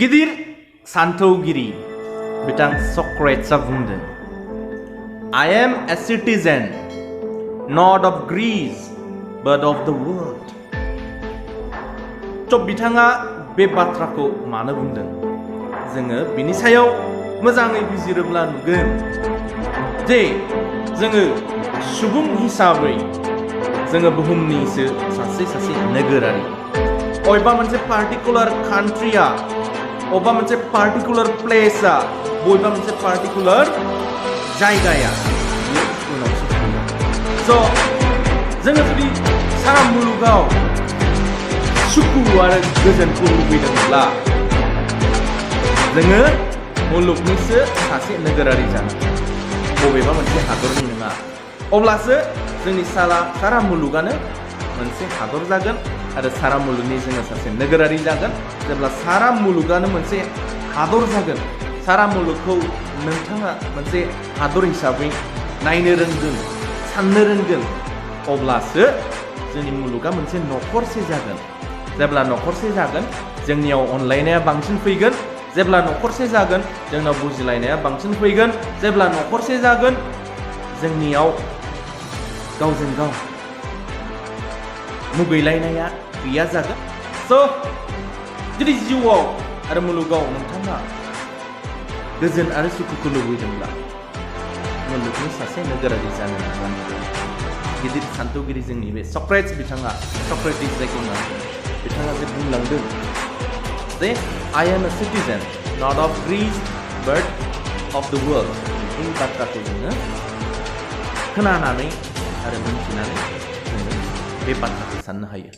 गिदिर सान्थौगिरि बिथां सक्रेट्सआ बुंदों, I am a citizen not of Greece but of the world. बिथाङा बे बाथ्राखौ मानो बुंदों? जोङो बिनि सायाव मोजाङै बिजिरोब्ला नुगोन जे जोङो सुबुं हिसाबै जोङो बुहुमनिसो सासे नोगोरारि। अबेबा मोनसे पार्टिकुलार कान्ट्रिया, अबेबा मोनसे पार्टिकुलार प्लेसआ, बबेबा मोनसे पार्टिकुलार जायगाया उनावसो फैयो। जोङो जुदि सारा मुलुगाव सुखु आरो गोजोनखौ लुबैदोंब्ला जोङो मुलुगनिसो सासे नोगोरारि जानांगोन, बबेबा मोनसे हादरनि नङा। अब्लासो जोंनि सारा मुलुगानो मोनसे हादर जागोन आरो सारा मुलुगनि जोङो सासे नोगोरारि जागोन। जेब्ला सारा मुलुगानो मोनसे हादर जागोन, सारा मुलुगखौ नोंथाङा मोनसे हादर हिसाबै नायनो रोंगोन, साननो रोंगोन, अब्लासो जोंनि मुलुगा मोनसे न'खरसे जागोन। जेब्ला न'खरसे जागोन, जोंनियाव अनलायनाया बांसिन फैगोन। जेब्ला न'खरसे जागोन, जोंनाव बुजिलायनाया बांसिन फैगोन। जेब्ला न'खरसे जागोन, जोंनियाव गावजों गाव मुगैलायनाया गैया जागोन। जुदि जिउआव आरो मुलुगाव नोंथाङा गोजोन आरो सुखुखौ लुबैदोंब्ला मुलुगनि सासे नोगोरारि जानो नाजानांगोन। गिदिर सान्थौगिरि जोंनि बे सक्रेट्स बिथाङा, सक्रेटिस जायखौ होनना बिथाङा जे बुंलांदों जे I am a citizen not of Greece but of the world। बे बाथ्राखौ जोङो खोनानानै आरो मोनथिनानै जोङो बे बाथ्राखौ साननो हायो।